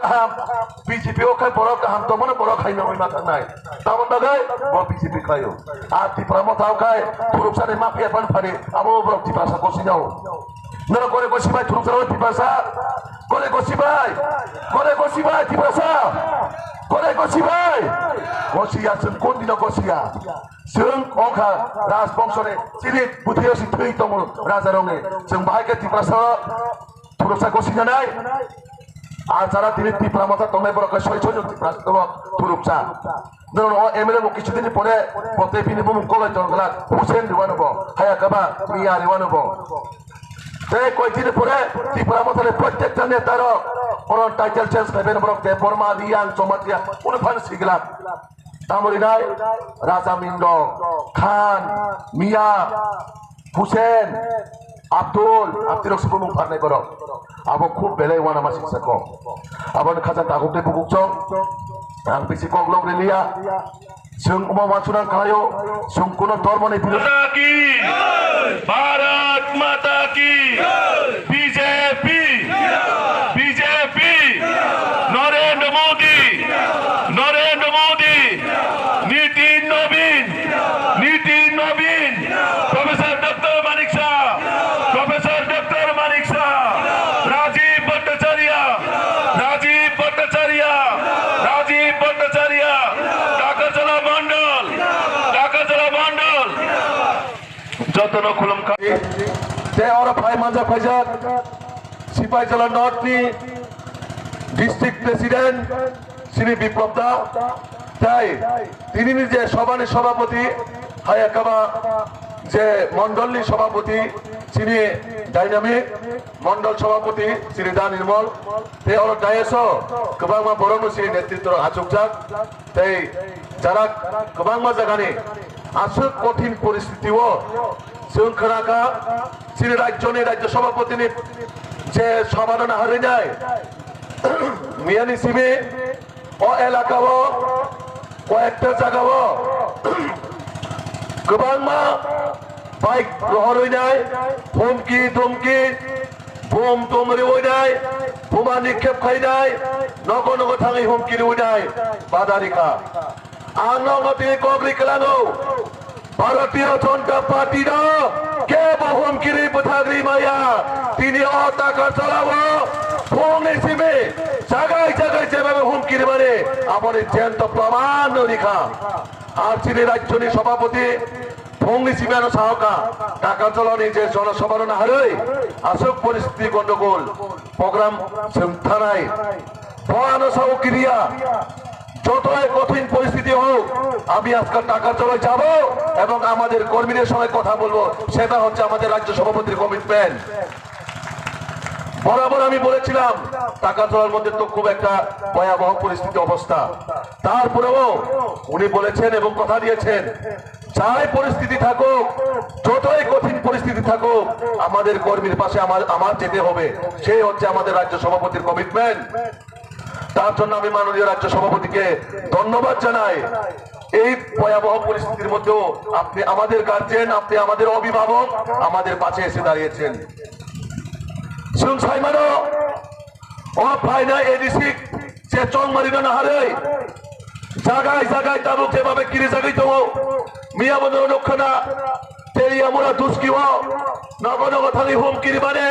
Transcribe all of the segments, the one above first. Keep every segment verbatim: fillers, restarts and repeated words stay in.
Kaham, B J P o khai borok kaham tongmani borok khai nangwi ma thangnai. Tamoni bagwi bo B J P khlaio. A Tipra Motha o khai khuruksa ni mafia phan phani abo borok Tiprasa kosinao. Noro kore kosi bai khuruksa o Tiprasa. Kore kosi bai. Kore kosi bai Tiprasa. Kore kosi bai. Kosi ya chwng kon dino kosi ya. Chwng ongkha Rajbongso ni chini bwthwio si thwi tongo raja rong ni. Chwng bahai khe Tiprasa Thuruksa gosi janai. A jara tini Tipra Motha tongnai borok khe soi soi jon Tipra borok thuruksa. Nono o M L A bo kichu dini pore bote bini bumung kolai tong glak Hussein Riwano bo, haya kaba Miya Riwano bo. Tei koi dini pore Tipra Motha ni protekta neta rok oro title change khai bini borok Debbarma, Riyang, Jamatia, uni phan siglak. Tamoni nai Raja Mindo, Khan, Miya, Hussein, Abdul, Abdul rok se bumung pharnai borok. Abo khub belai uanama singsa kok. Aboni khajang takhuk tei bukuk chong. Ang bisi kok lok riliya. Chwng omo uansukna khlaio, chwng kuno dhormoni birodhi. माता की, भारत माता की, B J P, B J P, Narendra मोदी, नरेंद्र मोदी, নীতিন নবীন, নীতিন নবীন, Professor Doctor Manik Saha, Professor Doctor Manik Saha, Rajiv Bhattacharya, Rajiv Bhattacharya, Rajiv Bhattacharya, Takarjala Mandal, Takarjala Mandal. Jotono khulumkha. Tei oro phai manjak phaijak Sipaijala North ni District President Shri Biplab da, tei tinini je sobhani sobhapoti, haya kaba je mondolni sobhapoti, chini dynamic mondol sobhapoti Shri Da Nirmol, tei oro dais o kwbangma borokno chini netritwo achukjak. Tei jara kwbangma jagani aswk kothin poristiti o chwng khwnakha, chini rajyoni rajya sabhapatini je sabhano naharwi nai miyani simi o elaka o koyekta jaga o kwbangma bike rohorwi nai, humki dhumki, bom tom riwi nai, boma nikhep khai nai, nogo nogo thangwi humki riwi nai, bada rikha. Ang nogo tini kok ri kwlango, Bharatiya Janata Party no kebo humki ri bwthagri maya. Tini o Takarjala o phungni simi jagai jagai jebabe humki rimani aboni jento praman no rikha. Ar chini rajyoni sabhapati Phungni simi ano sahoka, Takarjalani je jonosabhano naharwi aswk poristiti gondogol, program chwng thanai. Bo ano sao kiriya, যতই কঠিন পরিস্থিতি হোক, আমি আজকে টাকার জন্য যাব এবং আমাদের কর্মীদের সঙ্গে কথা বলবো, সেটা হচ্ছে আমাদের রাজ্য সভাপতির কমিটমেন্ট। বরাবর আমি বলেছিলাম, টাকার জলের মধ্যে তো খুব একটা ভয়াবহ পরিস্থিতি অবস্থা, তারপরেও উনি বলেছেন এবং কথা দিয়েছেন, যাই পরিস্থিতি থাকুক, যতই কঠিন পরিস্থিতি থাকুক, আমাদের কর্মীর পাশে আমার, আমার যেতে হবে। সেই হচ্ছে আমাদের রাজ্য সভাপতির কমিটমেন্ট। তার জন্য আমি মাননীয় রাজ্য সভাপতিকে ধন্যবাদ জানাই। এই ভয়াবহ পরিস্থিতির মধ্যেও আপনি আমাদের গার্জিয়ান, আপনি আমাদের অভিভাবক, আমাদের পাশে এসে দাঁড়িয়েছেন। Chwng sai mano, o phainai A D C je chongmarino naharwi jagai jagai tabuk jebhabe kirijagwi tongo, miya bono nukha na, Teliamura Duski o nogo nogo thangwi humki rimani,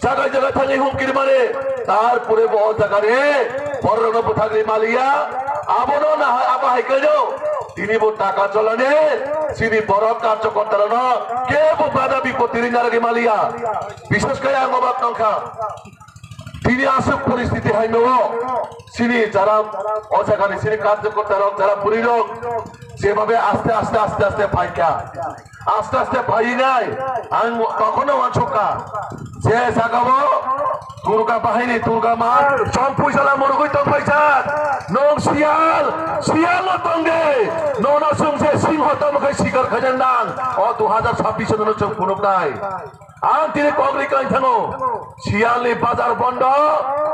jagai jagai thangwi humki rimani, tarpore bo o jaga re borokno bwthagwi maliya, abono naha-, abo hai khe tini bo Takarjalani chini borok karjokortarokno kebo bada bipoti rina rwgwi maliya. Bishesh khe ang obak tongkha. Tini aswk poristiti hai no chini jara o jagani chini karjokortarok, jara bwrwirok jebhabe aste aste aste aste phaikha. Aste aste phainai ang tokhono uansukha je jagao Durga bahini, Durga ma, Chompuijala murugwi tongphaijak. Nwng siyal, siyalo tongde. Nono chwng je singho tamo khe sikar khaijak nang. O dui hajar chabbish nono chwng phunuknai. Ang tini kok ri kwlai thango. Siyalni bazar bondo,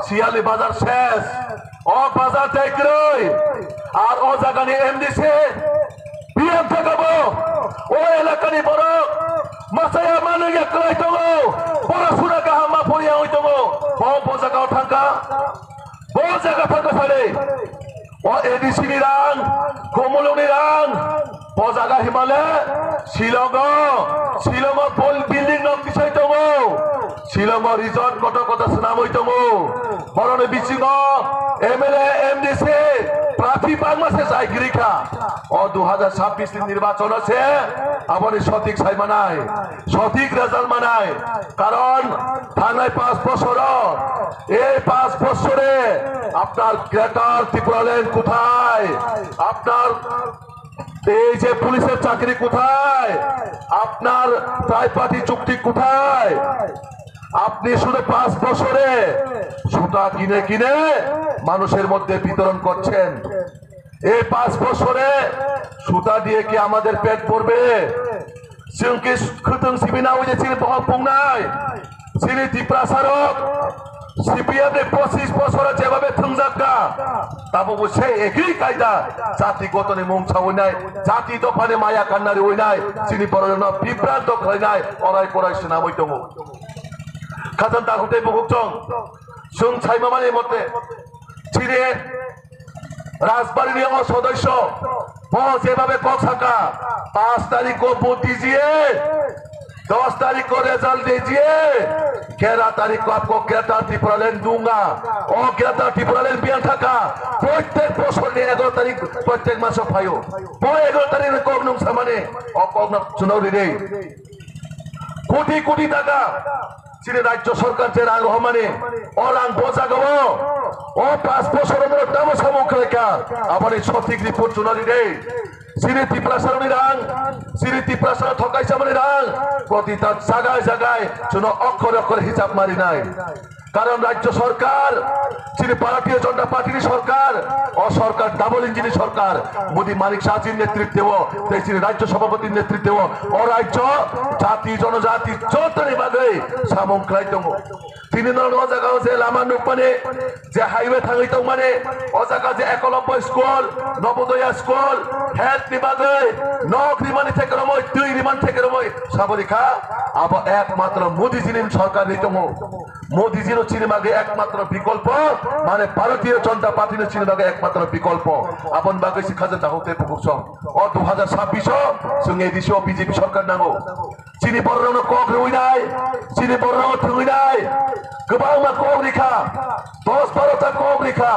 siyalni bazar ses. O bazar tei kwrwi. Ar o jagani M D C, P M thangkha bo, o elakani borok masa ya manwi ya kwlai tongo, borok sura kaham ma phuri ya wngwi tongo, bo bo jagao thangkha. Bo jaga phango sale. O A D C ni rang, Kumulung ni rang. Bo jaga himale, Shillong o, Shillong o bol building no kisai tongo. Shillong o resort koto koto swnamwi tongo. Boroni bisingo M L A, M D C, prarthi bangma se chai giri kha. O dui hajar chhabbish ni nirbachon o se aboni sothik sai manai, sothik result manai. Karon thangnai panch bochoro, ei panch bochore apnar Greater Tipraland kothay? Apnar ei je police er chakri kothay? Apnar triparty chukti kothay? Apni shudhu panch bochore suta kine kine manusher moddhe bitoron korchen. এই পাঁচ বছরে সুতা দিয়ে কি আমাদের পেট ভরবে? Chwng ki khwtwng simi na uje chini bohok pungnai. Chini Tiprasa rok C P M ni pochis bochoro jebhabe thwngjak kha, tabukbo sei ekhi kaida jati gotoni mung sawi nai, jati dophani maya kanna riwi nai, chini borok rokno bibranto khlai nai, orai porai swnamwi tongo. Khajang takhuk tei bukhuk chwng, chwng saimamani mote, chini Rajbari ni o sodosyo, bo jebhabe kok saka, panch tarikh ko vote dijiye, dos tarikh ko result dijiye, gyaara tarikh ko apko Greater Tipraland dunga. O Greater Tipraland biyang thaka, prottek bochor ni egaro tarikh, prottek maso phaio. Bo egaro tarikh ni kok nung samani, o kok no chwngno ri de. Koti koti taka chini rajyo sorkar je rang rohormani, o rang bo jaga o, o panch bochor o tamo samung khlaikha, aboni sothik report chwngno ri de. Chini Tiprasa rokni rang, chini Tiprasa rok thokai chamani rang, protita jagai jagai chwngno okhor okhor hisab marinai. Karon rajyo sorkar, chini Bharatiya Janata Party ni sorkar, o sorkar double engine ni sorkar, Modi Manik Shah ji ni netritwo, tei chini rajyo sabhapati ni netritwo, o rajyo jati jonojati jotoni bagwi samung khlai tongo. Tini no o jaga o je lama nukmani, je highway thangwi tongmani, o jaga je Ekolobbo school, Nobodoya school, health ni bagwi nok rimani theke romwi, twi rimani theke romwi saboni kha, abo ekmatro Modi ji ni sorkar ni tongo. Modi ji no chini bagwi ekmatro bikolpo, mane Bharatiya Janata Party no chini bagwi ekmatro bikolpo. Aboni bagwi se khajak dahok tei bukhuk song. O dui hajar chhabbish o chwng A D C o B J P sorkar nango. Chini borok rokno kok rwi nai, chini borok rokno thwngwi nai. Kwbangma kok rikha, dos baro ta kok rikha.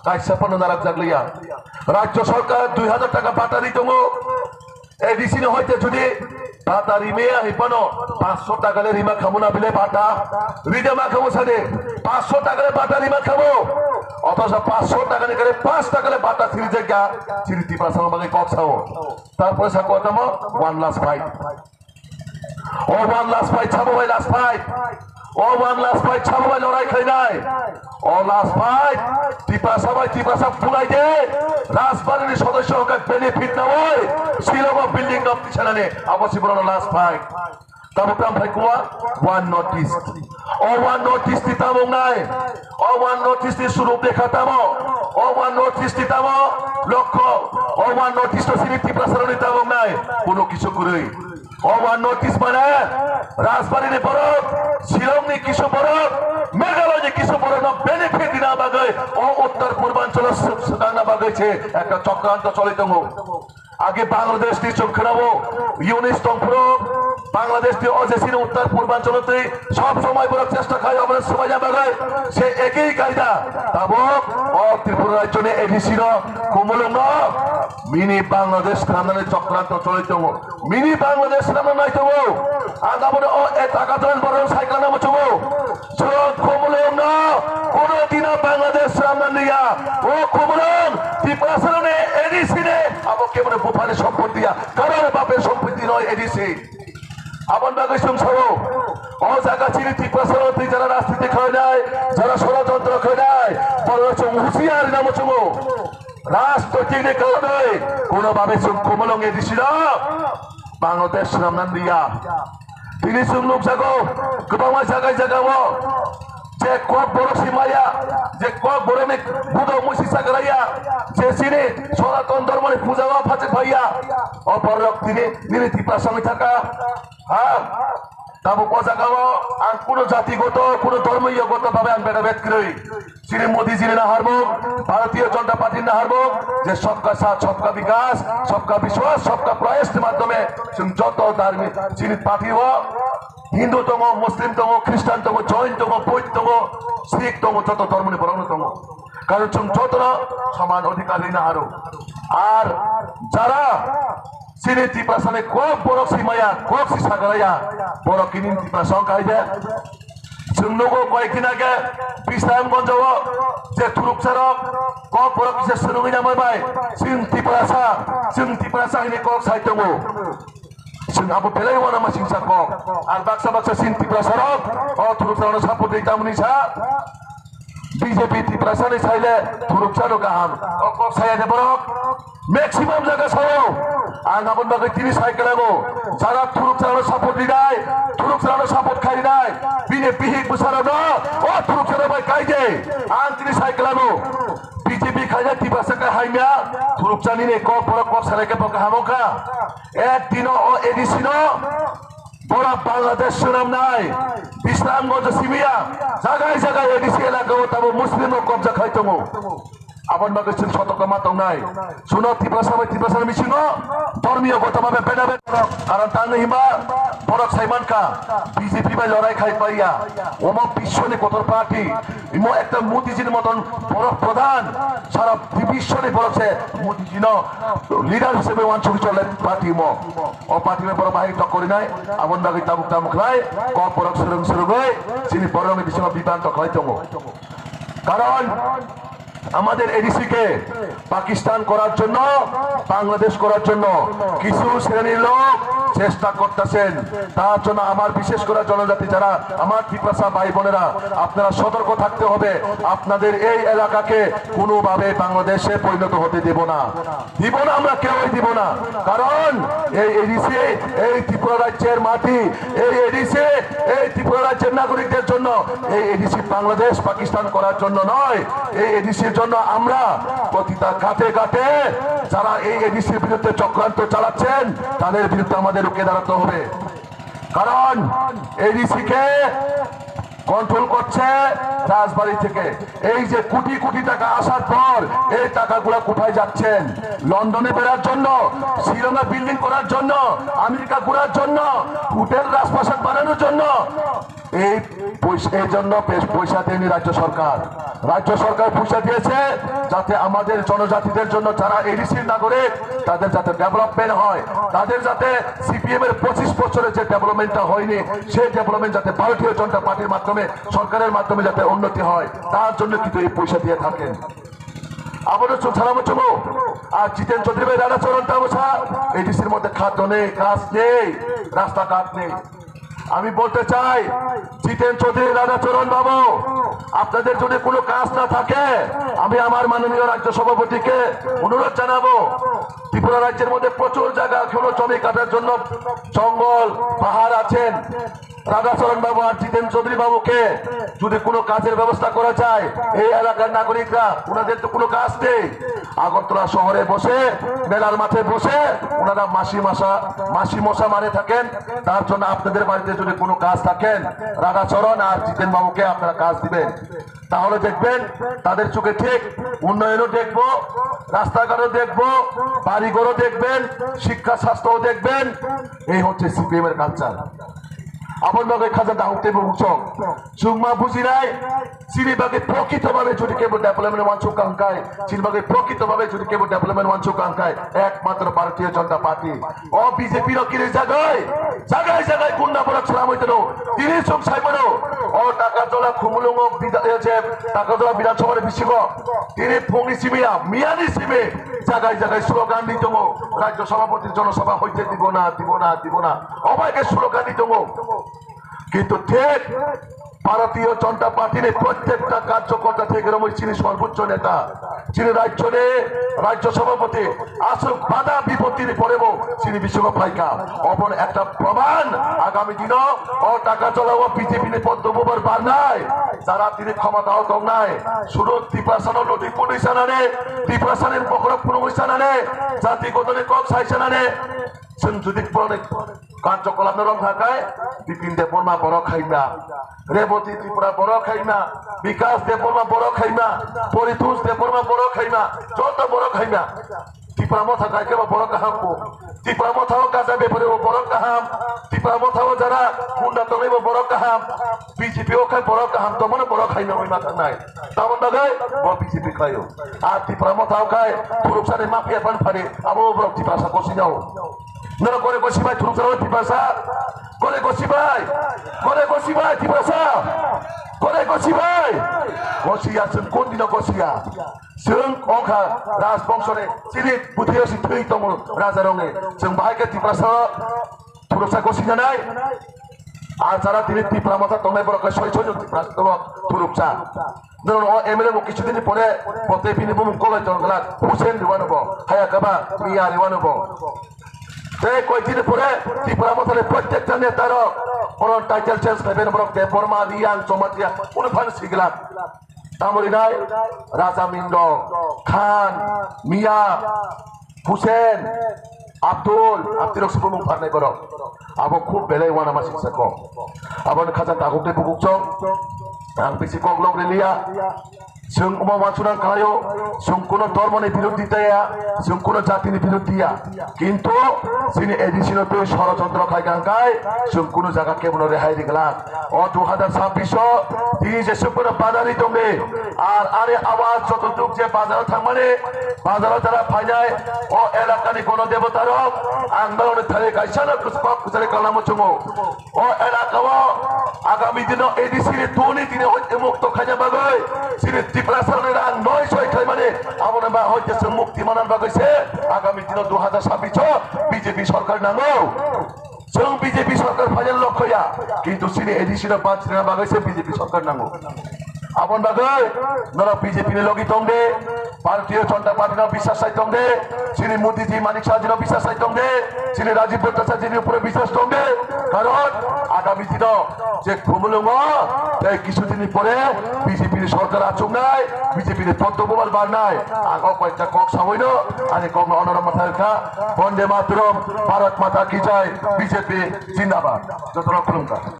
Kaisa phano narak jak liya. Rajyo sorkar dui hajar taka bata ri tongo. A D C ni hoite jodi bata rimaya hai phano panchsho taka le rima khamu na bile bata. Rida ma khamu sade, panchsho taka le bata rima khamu. Othocho panchsho taka ni kare panch taka le bata thiri jagya. Chini Tiprasa bagwi kok sao. Tarpore sako tamo one last fight. O one last fight sabo bai last fight. O one last fight sabo bai lorai khainai. O last fight Tiprasa bai Tiprasa bulai de. Rajbari ni sodosyo hokhe benefit nawi Shillong o building no tisanani abo si borokno last fight. Tamo tam phai kuwa one North East. O one North East ni tamo wngnai. O one North East ni surup dekha tamo. O one North East ni tamo lokho. O one North East o sini Tiprasa rokni tamo wngnai. Kuno kisu kwrwi. O one North East mane Rajbari ni borok, Shillong ni kisu borok, Meghalaya ni kisu borok no benefit dina bagwi o Uttar Purbanchal o swk swkangna bagwi se ekta chokranto choli tongo. Age Bangladesh ni chwng khwnao, Yunus tongphuru, Bangladesh ni o je chini Uttar Purbanchal twi sob somoi borok chesta khai obo swmaiya bagwi se ekhi kaida tabuk o Tripura rajyo ni A D C no Kumulung no mini Bangladesh khanani chokranto choli tongo. Mini Bangladesh rama nai tongo. Ang abono o e taka ton borok cycle na muchungo. Chwng Khumulwng no kono dino Bangladesh rama niya. O Khumulwng Tiprasa ni A D C ni abo keboni buphani sompoti ya. Karon bape sompoti noi A D C. Abon bagwi chwng sao. O jaga chini Tiprasa no twi jara rajniti khlainai, jara sorojontro khlainai. Borok chwng husiar rina muchungo. Rajnoitik ni karonwi kono babe chwng Khumulwng A D C no Bangladesh swnamnani liya. Tini chwng nukjago kwbangma jaga jagao je kok borok si maya, je kok borokni budok musi chakraya, je chini Sonaton dhormoni puja o phatik phaiya, o borok tini nini Tiprasa wngwi thangkha. Ha? Abo o jagao ang kuno jatigoto, kuno dhormoiyogoto bhabe ang beda bed kwrwi. Chini Modi jini naharmung, Bharatiya Janata Party naharmung, je sabka saath, sabka vikas, sabka vishwas, sabka prayas ni madhyome chwng joto dharmik chini party o Hindu tongo, Muslim tongo, Christian tongo, Jain tongo, Buddha tongo, Sikh tongo, joto dhormoni borokno tongo. Karon chwng jotono soman odhikar rina haro. Ar jara chini Tiprasani kok borok si maya, kok si sagalaya, borok kini Tiprasa wngkha hai de. Chwng nugo koyekdin age Bisramganjo o je thurukcharok kok borok kisa swrwngwi namai bai, chwng Tiprasa, chwng Tiprasa hwnwi kok sai tongo. Chwng abo belai uanama singsa kok. Ar baksa baksa chini Tiprasarok o thurukcharokno support rwi tamni sa B J P Tiprasani saile thurukcharok kaham. O kok saya de borok maximum jaga sao. Ang aboni bagwi tini sai kwlango. Jara thurukcharokno support rinai, thurukcharokno support khainai, bini bihik bwsarokno o thurukcharok bai kaide. Ang tini sai kwlango. B J P khaina Tiprasa khe haimya, thurukcharni ni kok borok kok sanai khe bo kaham wngkha. Ek dino o A D C no bora Bangladesh swnamnai, Bisramganjo simiya, jagai jagai A D C elaka o tabo Muslim rok kobja khai tongo. Aboni bagwi chwng sotokma tongnai. Suno Tiprasa bai Tiprasa ni bisingo dhormiyo gotoma be beda beda. Karon tangwi himba borok sai mankha, B J P bai lorai khai paiya. Omo biswoni kotor party. Imo ekta Modiji ni moton borok pradhan, sara biswoni borok se Modiji no leader hisebe wansugwi chole party mo. O party bai borok bahai tok korinai, aboni bagwi tabuk tabuk khlai, kok borok swrwng swrwngwi chini borokni bisingo biban tok khlai tongo. Karon আমাদের এডিসিকে পাকিস্তান করার জন্য, বাংলাদেশ করার জন্য কিছু শ্রেণীর লোক চেষ্টা করতেছেন। তার জন্য আমার বিশেষ করে জনজাতি যারা আমার তিপ্রাসা ভাই বোনেরা, আপনারা সতর্ক থাকতে হবে। আপনাদের এই এলাকাকে কোনোভাবে বাংলাদেশে পরিণত হতে দেব না, দিব না, আমরা কেউই দিব না। কারণ এই এডিসি এই ত্রিপুরা রাজ্যের মাটি, এই এডিসি এই ত্রিপুরা রাজ্যের নাগরিকদের জন্য, এই এডিসি বাংলাদেশ পাকিস্তান করার জন্য নয়। এই এডিসির জন্য আমরা প্রতিটা ঘাটে ঘাটে যারা এই এডিসির বিরুদ্ধে চক্রান্ত চালাচ্ছেন, তাদের বিরুদ্ধে আমাদের রুখে দাঁড়াতে হবে। কারণ এডিসি কে কন্ট্রোল করছে রাজবাড়ি থেকে। এই যে কোটি কোটি টাকা আসার পর এই টাকাগুলো কোথায় যাচ্ছেন? লন্ডনে বেড়ার জন্য, শিলংয়ে বিল্ডিং করার জন্য, আমেরিকা ঘোরার জন্য, হোটেল রাজপ্রাসাদ বানানোর জন্য। এই পয়সা, এই জন্য বেশ পয়সা দেয়নি রাজ্য সরকার। রাজ্য সরকার পয়সা দিয়েছে যাতে আমাদের জনজাতিদের জন্য, যারা এডিসির নাগরিক, তাদের যাতে ডেভেলপমেন্ট হয়, তাদের যাতে সিপিএম এর পঁচিশ বছরে যে ডেভেলপমেন্টটা হয়নি, সেই ডেভেলপমেন্ট যাতে ভারতীয় জনতা পার্টির মাধ্যমে, সরকারের মাধ্যমে যাতে উন্নতি হয়, তার জন্য কিন্তু এই পয়সা দিয়ে থাকেন। আপাতত চুপ ছাড়া মুচুমু। আর জিতেন চৌধুরী ভাই, রাধাচরণ তামসা, এডিসির মধ্যে খাদ্য নেই, কাজ নেই, রাস্তাঘাট নেই। আমি বলতে চাই, জিতেন চৌধুরী, রাধাচরণ বাবু, আপনাদের যদি কোনো কাজ না থাকে, আমি আমার মাননীয় রাজ্য সভাপতিকে অনুরোধ জানাবো, ত্রিপুরা রাজ্যের মধ্যে প্রচুর জায়গা এখনো জমি কাটার জন্য জঙ্গল, পাহাড় আছেন। রাধাচরণ বাবু আর জিতেন চৌধুরী বাবুকে যদি কোনো কাজের ব্যবস্থা করা যায়, এই এলাকার নাগরিকরা, ওনাদের তো কোনো কাজ নেই, আগরতলা শহরে বসে, মেলার মাঠে বসে ওনারা মাসি মাসা মাসি মশা মারে থাকেন। তার জন্য আপনাদের বাড়িতে যদি কোনো কাজ থাকেন, রাধাচরণ আর জিতেন বাবুকে আপনারা কাজ দিবেন, তাহলে দেখবেন তাদের চোখে ঠিক উন্নয়নও দেখবো, রাস্তাঘাটও দেখবো, বাড়িঘরও দেখবেন, শিক্ষা স্বাস্থ্যও দেখবেন। এই হচ্ছে সিপিএম এর culture. Aboni bagwi khaja dahuk teibo uksok. Chwngma bujinai, chini bagwi prokrito bhabe jodi kebo development wansuk kha hwnkhe, chini bagwi prokrito bhabe jodi kebo development wansuk kha hwnkhe, ekmatro Bharatiya Janata Party. O B J P rok kiri jagai, jagai jagai gunda borok slamwi tono. Tini chwng sai mano, o Takarjala Khumulwngo bida-, e, je Takarjala Bidhan Sabha ni bisingo, tini phungni simi ya, miyani simi, jagai jagai slogan di tongo, Rajya Sabhapati Jana Sabha hoite dibo na, dibo na, dibo na. Obo hai khe slogan di tongo. Kintu thik Bharatiya Janata Party ni prottekta karjokorta theke romwi chini sorboccho neta, chini rajyoni rajya sabhapati aswk bada bipottini porebo chini bisingo phaikha. Obono ekta proman, agami dino o Takarjala o B J P ni poddo bubar barnai, jara tini khomotao tongnai, sudu Tiprasano ludi pudui sanani, Tiprasani bokhorok phunugwi sanani, jati gotoni kok sai sanani, chwng judi boroni karjokolapno rwng kha khe, Bipin Debbarma borok khaima, Reboti Tripura borok khaima, Bikas Debbarma borok khaima, Poritosh Debbarma borok khaima, joto borok khaima. Tipra Motha khaikhe bo borok kaham bo. Tipra Motha o gaja bepari bo borok kaham. Tipra Motha o jara gunda tongnai bo borok kaham. B J P o khai borok kaham tongmani borok khaina oi ma thangnai. Tamoni bagwi bo B J P khlaio. A Tipra Motha o khai Turuksani mafia ban phari abo borok Tiprasa gosinao. Noro gore gosi bai Turuksani Tiprasa. Gore gosi bai. Gore gosi bai Tiprasa. Gore gosi bai. Gosiya chwng kondino gosiya. Chwng ongkha Rajbongshoni chini bwthwio si thwi tongo rajarokni. Chwng bahai khe Tiprasa Thuruksa gosi janai. A jara tini Tipra Motha tongnai borok khe soi soi jon Tipra tongo Thuruksa. Norok o M L A bo kisu dini pore bo tei bini bumung kolai tong glak Hussein Riwano bo haya kaba Miya Riwano bo. Tei koi dini pore Tipra Mothani prottekta netarok oro title change khai bini borok Debbarma, Riyang, Jamatia kunu phano si glak. Tamo rinai Raja Mindo, Khan, Miya, Hussein, Abdul, Abdul rok sibumung pharnai borok. Abo khub belai uanama singsa kok. Aboni khajang takhuk tei bukuk chong. Ang bisi kok lok riliya. Chwng omo uansukna khlaio, chwng kuno dhormoni birodhi taya, chwng kuno jatini birodhi ya. Kintu chini A D C no twi sorojontro khai kha hwnkhe chwng kuno jaga kebono rehai ri glak. O dui hajar sabbish o tini jesuk bono bazar ri tongdi. Ar ani awaz joto juk je bazar o thangmani, bazar o jara phainai, o elakani gono debota rok ang norokni thani kaisa no kok kwchari kalna muchungo. O elaka o agami dino A D C ni tuni tini hoi mukto khaina bagwi chini Tiprasa rok rang noi soi khlaimani aboni ba hoi khe chwng mukti manna bagwi se agami dino dui hajar sabbish o B J P sorkar nango. Chwng B J P sorkar phainani lokho ya, kintu chini A D C no bachina bagwi se B J P sorkar nango. Aboni bagwi norok B J P ni logi tong de, Bharatiya Janata Party no biswas sai tong de, chini Modi ji, Manik Saha ji no biswas sai tong de, chini Rajiv Bhattacharya ji ni upore biswas tong de, karon agami dino je khumulwngo tei kisu din ni pore B J P ni sorkar achuknai, B J P ni poddo bubar barnai, ang o koyekta kok sawi no ani kok no onorom mathai kha, Bonde Mataram, Bharat Mata Ki Jai, B J P Jindabad, joto rok khulumkha.